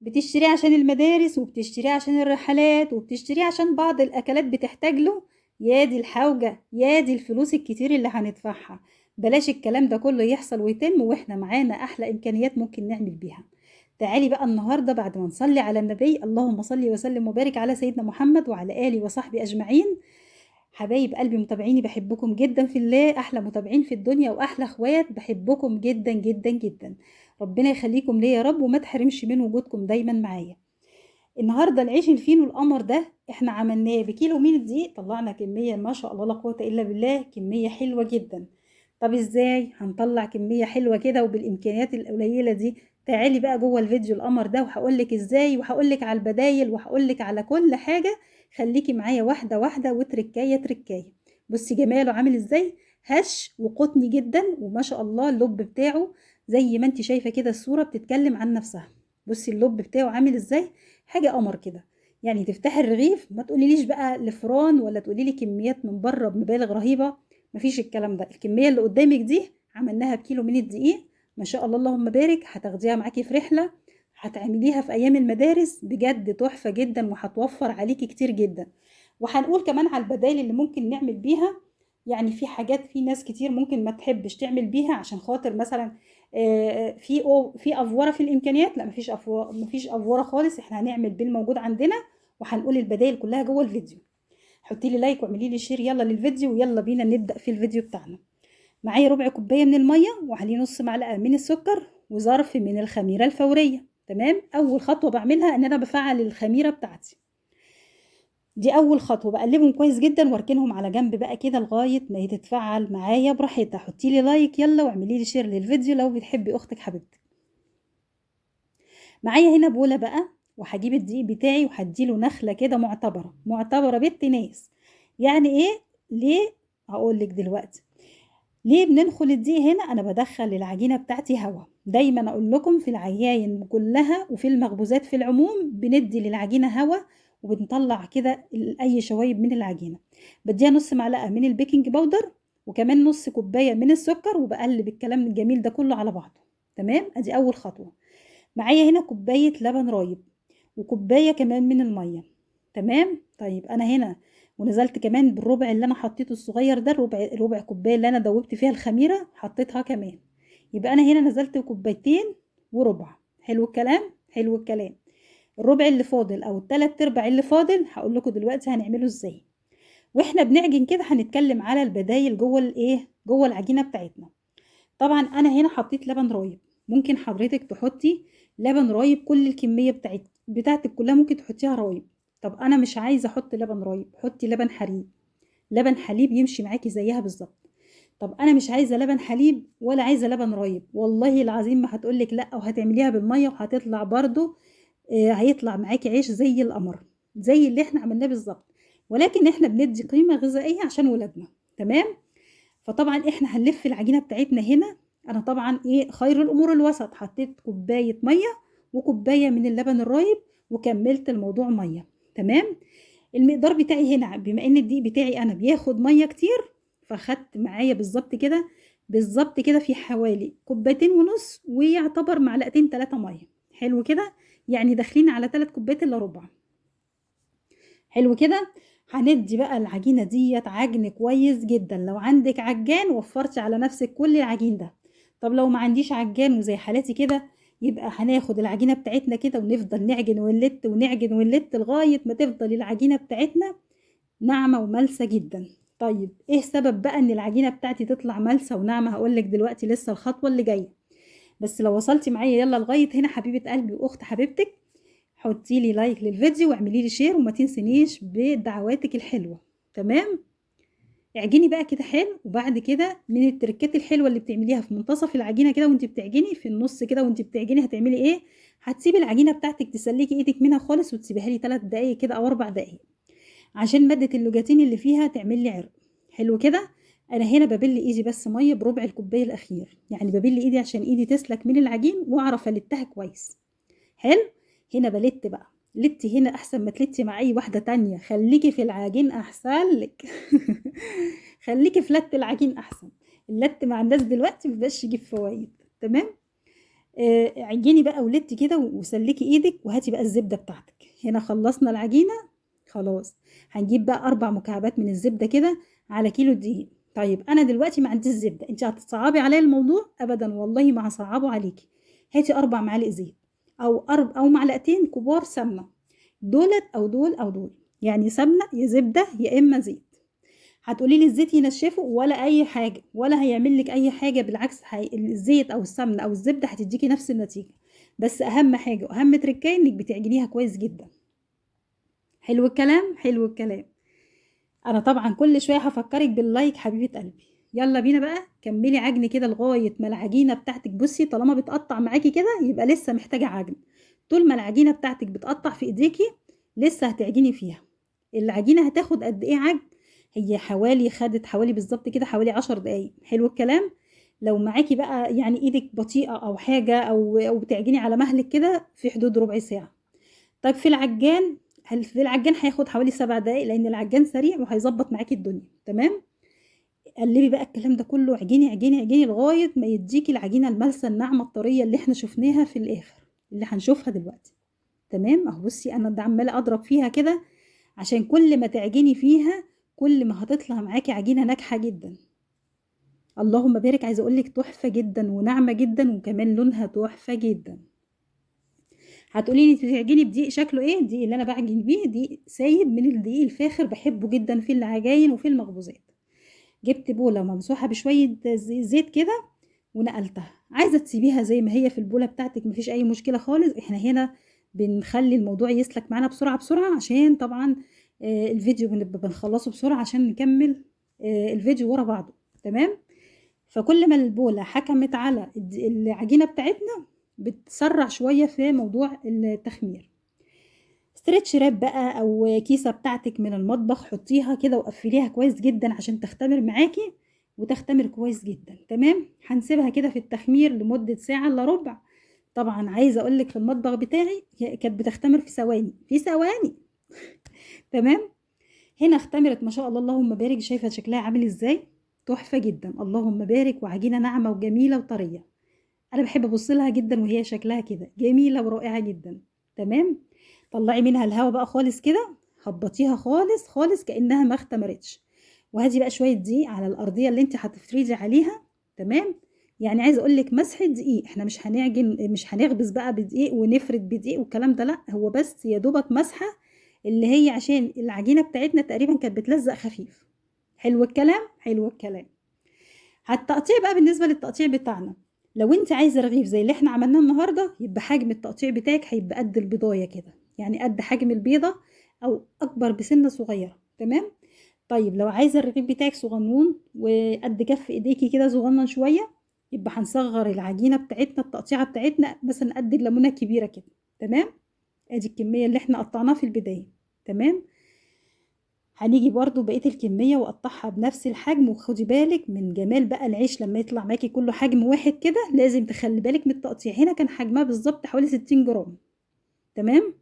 بتشتريه عشان المدارس، وبتشتريه عشان الرحلات، وبتشتريه عشان بعض الاكلات بتحتاج له. يا دي الحوجة، يا دي الفلوس الكتير اللي هندفعها. بلاش الكلام ده كله يحصل ويتم واحنا معانا احلى امكانيات ممكن نعمل بيها. تعالي بقى النهاردة بعد ما نصلي على النبي، اللهم صلي وسلم وبارك على سيدنا محمد وعلى آله وصحبه أجمعين. حبايب قلبي متابعيني، بحبكم جدا في الله، أحلى متابعين في الدنيا وأحلى أخوات، بحبكم جدا جدا جدا. ربنا يخليكم ليا يا رب وما تحرمش من وجودكم دايما معايا. النهارده العيش الفينو القمر ده احنا عملناه بكيلو من الدقيق، طلعنا كمية ما شاء الله لا قوة إلا بالله، كمية حلوة جدا. طب ازاي هنطلع كمية حلوة كده وبالإمكانيات القليلة دي؟ تعالي بقى جوه الفيديو القمر ده وهقولك ازاي، وهقولك على البدايل، وهقولك على كل حاجة. خليكي معايا واحدة واحدة وتركاية تركاية. بصي جماله عامل ازاي، هش وقطني جدا وما شاء الله. اللب بتاعه زي ما انت شايفة كده، الصورة بتتكلم عن نفسها. بصي اللب بتاعه عامل ازاي، حاجة قمر كده. يعني تفتحي الرغيف ما تقوليليش بقى لفران ولا تقوليلي كميات من بره بمبالغ رهيبة، مفيش الكلام ده. الكمية اللي قدامك دي عملناها بكيلو من الدقيق، ما شاء الله اللهم بارك. هتاخديها معاكي في رحلة، هتعمليها في أيام المدارس، بجد تحفة جدا وهتوفر عليكي كتير جدا. وهنقول كمان على البدايل اللي ممكن نعمل بيها. يعني في حاجات، في ناس كتير ممكن ما تحبش تعمل بيها عشان خاطر مثلا في أفورة في الإمكانيات. لا، مفيش أفورة، مفيش أفورة خالص. احنا هنعمل بالموجود عندنا وهنقول البدايل كلها جوه الفيديو. حطي لي like واعملي لي share يلا للفيديو، ويلا بينا نبدأ في الفيديو بتاعنا. معايا ربع كوباية من المية وعليه نص معلقة من السكر وظرف من الخميرة الفورية. تمام. أول خطوة بعملها إن أنا بفعل الخميرة بتاعتي، دي أول خطوة. بقلبهم كويس جدا واركنهم على جنب بقى كده لغاية ما تتفعل معايا براحتها. حطي لي like يلا واعملي لي share للفيديو لو بتحبي أختك حبيبتك. معايا هنا بولة بقى، وهجيب الدقيق بتاعي وهديله نخلة كده معتبرة، معتبرة بنت ناس. يعني إيه؟ ليه؟ هقول لك دلوقتي ليه بننخل الدقيق هنا. انا بدخل العجينة بتاعتي هوا. دايما اقول لكم في العجاين كلها وفي المخبوزات في العموم بندي للعجينه هوا وبنطلع كده اي شوايب من العجينة. بديها نص معلقه من ال baking powder وكمان نص كوباية من السكر، وبقلب الكلام الجميل ده كله على بعضه. تمام، ادي اول خطوة. معايا هنا كوباية لبن رايب وكوبايه كمان من المية. تمام. طيب انا هنا ونزلت كمان بالربع اللي انا حطيته الصغير ده، ربع كوباية اللي انا دوبت فيها الخميره حطيتها كمان. يبقى انا هنا نزلت كوبايتين وربع. حلو الكلام، حلو الكلام. الربع اللي فاضل او التلات ارباع اللي فاضل هقول لكم دلوقتي هنعمله ازاي. واحنا بنعجن كده هنتكلم على البدايل جوه الايه، جوه العجينة بتاعتنا. طبعا انا هنا حطيت لبن رايب، ممكن حضرتك تحطي لبن رايب كل الكمية بتاعتك كلها ممكن تحطيها رايب. طب انا مش عايزه احط لبن رايب، حطي لبن حليب. لبن حليب يمشي معاكي زيها بالظبط. طب انا مش عايزه لبن حليب ولا عايزه لبن رايب، والله العظيم ما هتقولك لا، وهتعمليها بالمية وهتطلع برضو هيطلع معاكي عيش زي القمر، زي اللي احنا عملناه بالظبط. ولكن احنا بندي قيمة غذائية عشان ولادنا. تمام. فطبعا احنا هنلف العجينة بتاعتنا هنا. انا طبعا ايه، خير الامور الوسط، حطيت كوباية مية وكوبايه من اللبن الرايب وكملت الموضوع مية. تمام. المقدار بتاعي هنا بما ان الدقيق بتاعي انا بياخد مية كتير، فاخدت معايا بالظبط كده، بالظبط كده في حوالي كوبايتين ونص، ويعتبر معلقتين 3 مية. حلو كده، يعني داخلين على 3 كوبايات الا ربع. حلو كده. هندي بقى العجينة ديت عجن كويس جدا. لو عندك عجان وفرتي على نفسك كل العجين ده. طب لو ما عنديش عجان وزي حالاتي كده، يبقى هناخد العجينة بتاعتنا كده ونفضل نعجن ونلت ونعجن ونلت لغاية ما تفضل العجينة بتاعتنا ناعمة وملسه جدا. طيب ايه السبب بقى ان العجينة بتاعتي تطلع ملسه وناعمه؟ هقولك دلوقتي، لسه الخطوة اللي جاية. بس لو وصلتي معايا يلا لغاية هنا حبيبه قلبي واخت حبيبتك، حطي لي like للفيديو واعملي لي share وما تنسينيش بدعواتك الحلوة. تمام. اعجني بقى كده حلو. وبعد كده من التركات الحلوة اللي بتعمليها في منتصف العجينة كده وانت بتعجني، في النص كده وانت بتعجني، هتعملي ايه؟ هتسيبي العجينة بتاعتك تسلكي ايدك منها خالص وتسيبيها لي 3 دقايق كده او 4 دقايق عشان مادة اللوجاتين اللي فيها تعمل لي عرق. حلو كده. انا هنا ببل ايدي بس مية بربع الكوباية الاخير، يعني ببل ايدي عشان ايدي تسلك من العجين واعرف التها كويس. حلو. هنا بلت بقى، لتي هنا احسن ما تلتي مع اي واحدة تانية، خليكي في العجين احسن لك. خليكي في لت العجين احسن. اللت مع الناس دلوقتي مبقاش يجيب فوايد. تمام. عجيني بقى ولدتي كده وسلكي ايدك وهاتي بقى الزبدة بتاعتك. هنا خلصنا العجينة خلاص. هنجيب بقى 4 مكعبات من الزبدة كده على كيلو دقيق. طيب انا دلوقتي ما عنديش زبدة، انت هتصعبي عليا الموضوع؟ ابدا والله ما هصعبه عليكي. هاتي 4 معالق زيت او معلقتين كبار سمنه، دولت او دول او دول، يعني سمنه يا زبدة يا اما زيت. هتقولي لي الزيت ينشفه ولا اي حاجة ولا هيعمل لك اي حاجة، بالعكس الزيت او السمنة او الزبدة هتديكي نفس النتيجة. بس اهم حاجة واهم تركايه انك بتعجنيها كويس جدا. حلو الكلام، حلو الكلام. انا طبعا كل شوية هفكرك بال like حبيبه قلبي. يلا بينا بقى كملي عجن كده لغاية ما العجينة بتاعتك، بصي طالما بتقطع معاكي كده يبقى لسه محتاجه عجن. طول ما العجينة بتاعتك بتقطع في ايديكي لسه هتعجني فيها. العجينة هتاخد قد ايه عجن؟ هي حوالي خدت حوالي بالظبط كده حوالي 10 دقايق. حلو الكلام. لو معاكي بقى يعني ايدك بطيئه او حاجة او بتعجني على مهلك كده في حدود ربع ساعة. طيب في العجان، هل في العجان هياخد حوالي 7 دقايق لان العجان سريع وهيظبط معاكي الدنيا. تمام. قلبي بقى الكلام ده كله، عجيني عجيني عجيني لغاية ما يديكي العجينة الملسه الناعمة الطريه اللي احنا شفناها في الاخر، اللي هنشوفها دلوقتي. تمام اهو. بصي انا ده عماله اضرب فيها كده عشان كل ما تعجني فيها كل ما هتطلع معاكي عجينه ناجحة جدا. اللهم بارك. عايزه اقول لك تحفة جدا وناعمه جدا، وكمان لونها تحفة جدا. هتقولي لي انت بتعجني بدقيق شكله ايه؟ الدقيق اللي انا بعجن بيه دقيق سايب من الدقيق الفاخر، بحبه جدا في العجاين وفي المخبوزات. جبت بوله ممسوحة بشوية زيت كده ونقلتها. عايزه تسيبيها زي ما هي في البوله بتاعتك مفيش اي مشكلة خالص. احنا هنا بنخلي الموضوع يسلك معانا بسرعة بسرعة عشان طبعا الفيديو بنبقى بنخلصه بسرعة عشان نكمل الفيديو ورا بعضه. تمام. فكل ما البوله حكمت على العجينة بتاعتنا بتسرع شوية في موضوع التخمير. stretch wrap بقى او كيسه بتاعتك من المطبخ حطيها كده وقفليها كويس جدا عشان تختمر معاكي وتختمر كويس جدا. تمام. هنسيبها كده في التخمير لمدة ساعة الا ربع. طبعا عايزه اقول لك في المطبخ بتاعي كانت بتختمر في ثواني، في ثواني. تمام. هنا اختمرت ما شاء الله اللهم بارك. شايفه شكلها عامل ازاي؟ تحفة جدا اللهم بارك، وعجينه ناعمة وجميلة وطريه. انا بحب ابص لها جدا وهي شكلها كده جميلة ورائعة جدا. تمام. طلعي منها الهواء بقى خالص كده، هبطيها خالص خالص كانها ما اختمرتش. وهاتي بقى شوية دقيق على الارضية اللي انت هتفردي عليها. تمام. يعني عايزه اقول لك مسحه دقيق، احنا مش هنعجن، مش هنخبز بقى بدقيق ونفرد بدقيق والكلام ده، لا هو بس يا دوبك مسحه اللي هي عشان العجينة بتاعتنا تقريبا كانت بتلزق خفيف. حلو الكلام، حلو الكلام. التقطيع بقى، بالنسبة للتقطيع بتاعنا لو انت عايزه رغيف زي اللي احنا عملناه النهارده يبقى حجم التقطيع بتاعك هيبقى قد البيضايه كده، يعني قد حجم البيضة او اكبر بسنة صغيرة. تمام. طيب لو عايزه الرغيف بتاعك صغنون وقد كف ايديكي كده صغنن شوية يبقى هنصغر العجينة بتاعتنا التقطيعه بتاعتنا مثلا قد الليمونه الكبيرة كده. تمام. ادي الكمية اللي احنا قطعناها في البداية. تمام. هنيجي برضو بقية الكمية واقطعها بنفس الحجم. وخدي بالك من جمال بقى العيش لما يطلع معاكي كله حجم واحد كده، لازم تخلي بالك من التقطيع. هنا كان حجمها بالظبط حوالي 60 جرام. تمام.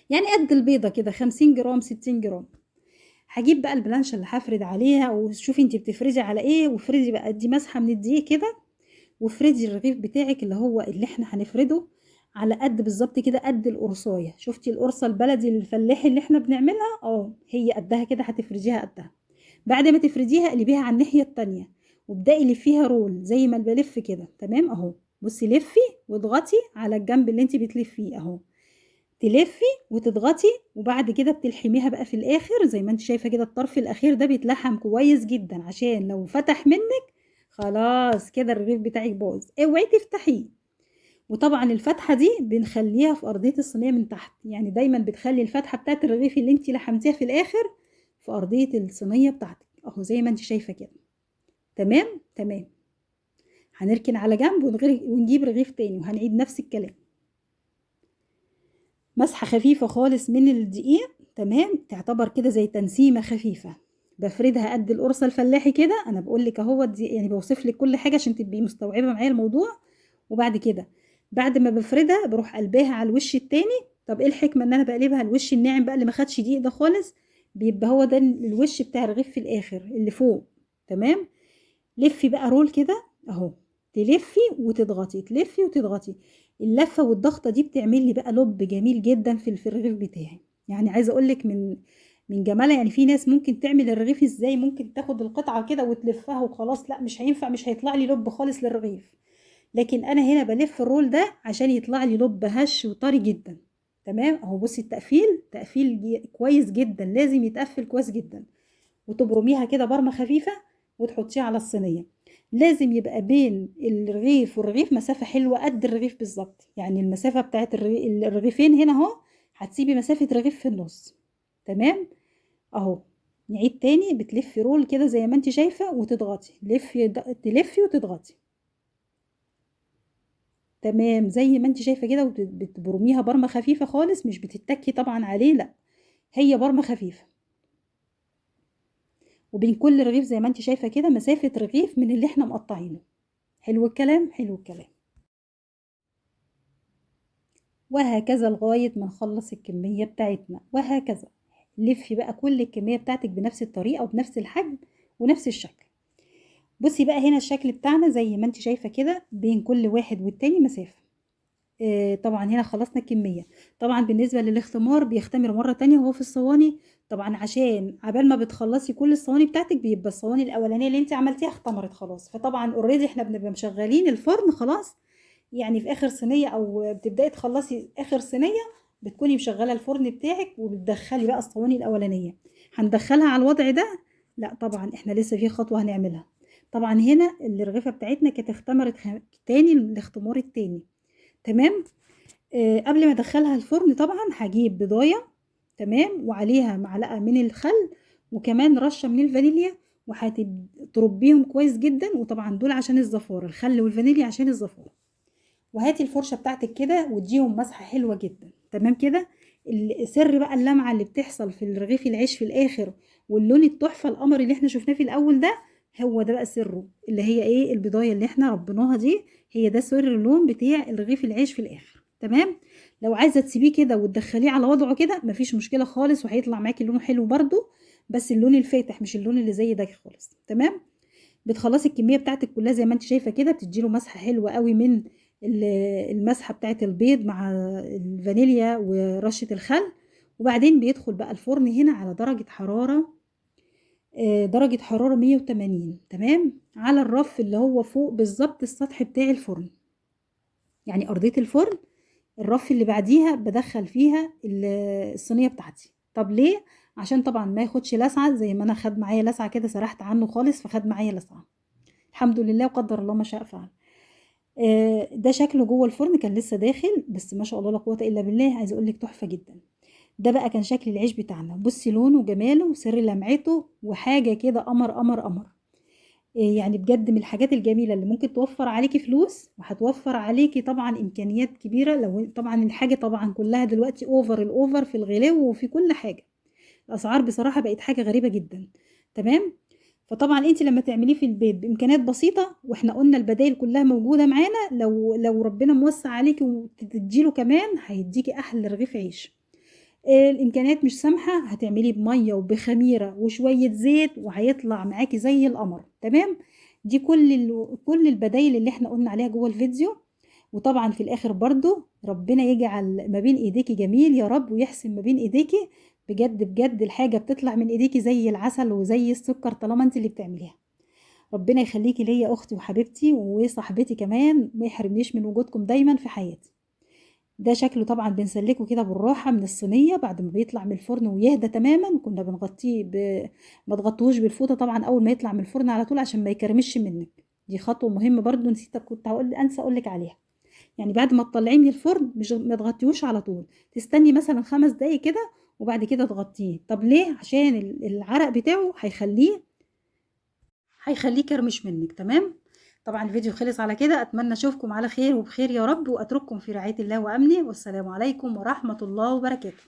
يعني قد البيضة كده 50 جرام 60 جرام. هجيب بقى البلانشه اللي هفرد عليها، وشوفي انت بتفردي على ايه، وافردي بقى دي مسحه من الدقيق كده، وافردي الرغيف بتاعك اللي هو اللي احنا هنفرده على قد بالظبط كده قد القرصايه. شفتي القرصه البلدي الفلاحي اللي احنا بنعملها؟ هي قدها كده، هتفرديها قدها. بعد ما تفرديها قلبيها على الناحية التانية وابدأي لفيها رول زي ما بلف كده. تمام اهو. بصي لفي واضغطي على الجنب اللي انت بتلفيه اهو، تلفي وتضغطي، وبعد كده بتلحميها بقى في الاخر زي ما انت شايفه كده. الطرف الاخير ده بيتلحم كويس جدا عشان لو فتح منك خلاص كده الرغيف بتاعك باظ، اوعي تفتحيه. وطبعا الفتحة دي بنخليها في ارضية الصينية من تحت، يعني دايما بتخلي الفتحة بتاعت الرغيف اللي انت لحمتيها في الاخر في ارضية الصينية بتاعتك اهو زي ما انت شايفه كده. تمام تمام. هنركن على جنب ونجيب رغيف تاني وهنعيد نفس الكلام. مسحه خفيفة خالص من الدقيق. تمام. تعتبر كده زي تنسيمه خفيفة، بفردها قد القرصه الفلاحي كده. انا بقول لك اهو، يعني بوصف لك كل حاجة عشان تبقي مستوعبة معايا الموضوع. وبعد كده بعد ما بفردها بروح قلباها على الوش التاني. طب ايه الحكمة ان انا بقلبها على الوش الناعم بقى اللي ما خدش دقيق ده خالص؟ بيبقى هو ده الوش بتاع الرغيف في الاخر اللي فوق. تمام. لفي بقى رول كده اهو، تلفي وتضغطي، تلفي وتضغطي. اللفة والضغطه دي بتعمل لي بقى لب جميل جدا في الرغيف بتاعي. يعني عايزه اقول لك من جمالها، يعني في ناس ممكن تعمل الرغيف ازاي، ممكن تاخد القطعة كده وتلفها وخلاص، لا مش هينفع، مش هيطلع لي لب خالص للرغيف. لكن انا هنا بلف ال roll ده عشان يطلع لي لب هش وطري جدا. تمام اهو. بصي التقفيل، تقفيل كويس جدا، لازم يتقفل كويس جدا. وتبرميها كده برمه خفيفة وتحطيها على الصينية. لازم يبقى بين الرغيف والرغيف مسافة حلوة قد الرغيف بالظبط، يعني المسافة بتاعت الرغيفين هنا اهو، هتسيبي مسافة رغيف في النص. تمام اهو. نعيد تاني، بتلفي roll كده زي ما انت شايفه وتضغطي، لفي تلفي وتضغطي. تمام زي ما انت شايفه كده، وبتبرميها برمه خفيفة خالص، مش بتتكي طبعا عليه، لا هي برمه خفيفة. وبين كل رغيف زي ما انت شايفه كده مسافة رغيف من اللي احنا مقطعينه. حلو الكلام، حلو الكلام. وهكذا لغاية ما نخلص الكمية بتاعتنا، وهكذا. لفي بقى كل الكمية بتاعتك بنفس الطريقة وبنفس الحجم ونفس الشكل. بصي بقى هنا الشكل بتاعنا زي ما انت شايفه كده، بين كل واحد والتاني مسافة. طبعا هنا خلصنا الكمية. طبعا بالنسبة للاختمار بيختمر مرة تانية وهو في الصواني، طبعا عشان عبال ما بتخلصي كل الصواني بتاعتك بيبقى الصواني الاولانية اللي انت عملتيها اختمرت خلاص. فطبعا already احنا بنبقى مشغلين الفرن خلاص، يعني في اخر صينية او بتبداي تخلصي اخر صينية بتكوني مشغله الفرن بتاعك وبتدخلي بقى الصواني الاولانية. هندخلها على الوضع ده؟ لا طبعا احنا لسه في خطوة هنعملها. طبعا هنا الرغيفه بتاعتنا كانت اختمرت تاني الاختمار التاني. تمام. قبل ما ادخلها الفرن طبعا هجيب بضايه، تمام، وعليها معلقه من الخل وكمان رشه من الفانيليا، وهتربيهم كويس جدا. وطبعا دول عشان الزفاره، الخل والفانيليا عشان الزفاره. وهاتي الفرشة بتاعتك كده واديهم مسحه حلوة جدا. تمام كده. السر بقى اللمعة اللي بتحصل في الرغيف العيش في الاخر واللون التحفة القمر اللي احنا شفناه في الاول ده، هو ده بقى سره، اللي هي ايه، البضايه اللي احنا ربيناها دي، هي ده سر اللون بتاع الرغيف العيش في الاخر. تمام. لو عايزه تسيبيه كده وتدخليه على وضعه كده مفيش مشكلة خالص، وهيطلع معاكي لونه حلو برده، بس اللون الفاتح مش اللون اللي زي ده خالص. تمام. بتخلصي الكمية بتاعتك كلها زي ما انت شايفه كده، بتديله مسحه حلوة قوي من المسحة بتاعت البيض مع الفانيليا ورشه الخل. وبعدين بيدخل بقى الفرن هنا على درجه حرارة، درجة حرارة 180. تمام. على الرف اللي هو فوق بالظبط السطح بتاع الفرن، يعني أرضية الفرن، الرف اللي بعديها بدخل فيها الصينية بتاعتي. طب ليه؟ عشان طبعا ما ياخدش لسعة، زي ما أنا خد معايا لسعة كده، سرحت عنه خالص فخد معايا لسعة، الحمد لله وقدر الله ما شاء فعل. ده شكله جوه الفرن، كان لسه داخل، بس ما شاء الله لا قوة إلا بالله، عايزة أقول لك تحفة جدا. ده بقى كان شكل العيش بتاعنا. بصي لونه وجماله وسر لمعته وحاجه كده قمر قمر قمر. يعني بجد من الحاجات الجميلة اللي ممكن توفر عليكي فلوس، وهتوفر عليكي طبعا امكانيات كبيرة. لو طبعا الحاجة طبعا كلها دلوقتي over ال over في الغلاوه وفي كل حاجة، الاسعار بصراحة بقت حاجة غريبة جدا. تمام. فطبعا انت لما تعمليه في البيت بامكانيات بسيطة، واحنا قلنا البدائل كلها موجودة معانا، لو ربنا موسع عليكي وتديله كمان هيديكي احلى رغيف عيش. الامكانيات مش سامحه، هتعمليه بميه وبخميره وشوية زيت وهيطلع معاكي زي القمر. تمام. دي كل البدايل اللي احنا قلنا عليها جوه الفيديو. وطبعا في الاخر برضو ربنا يجعل ما بين ايديكي جميل يا رب، ويحسن ما بين ايديكي بجد بجد. الحاجة بتطلع من ايديكي زي العسل وزي السكر طالما انت اللي بتعمليها. ربنا يخليكي ليا اختي وحبيبتي وصاحبتي كمان، ما يحرمنيش من وجودكم دايما في حياتي. ده شكله طبعا بنسلكه كده بالراحة من الصينية بعد ما بيطلع من الفرن ويهدى تماما. كنا بنغطيه ما تغطوهوش بالفوطه طبعا اول ما يطلع من الفرن على طول عشان ما يكرمش منك. دي خطوة مهمة برضو نسيت كنت هقول انسى اقول لك عليها. يعني بعد ما تطلعيه من الفرن مش ما تغطيهوش على طول، تستني مثلا 5 دقايق كده وبعد كده تغطيه. طب ليه؟ عشان العرق بتاعه هيخليه كرمش منك. تمام. طبعا الفيديو خلص على كده، اتمنى اشوفكم على خير وبخير يا رب، واترككم في رعاية الله وامنه، والسلام عليكم ورحمة الله وبركاته.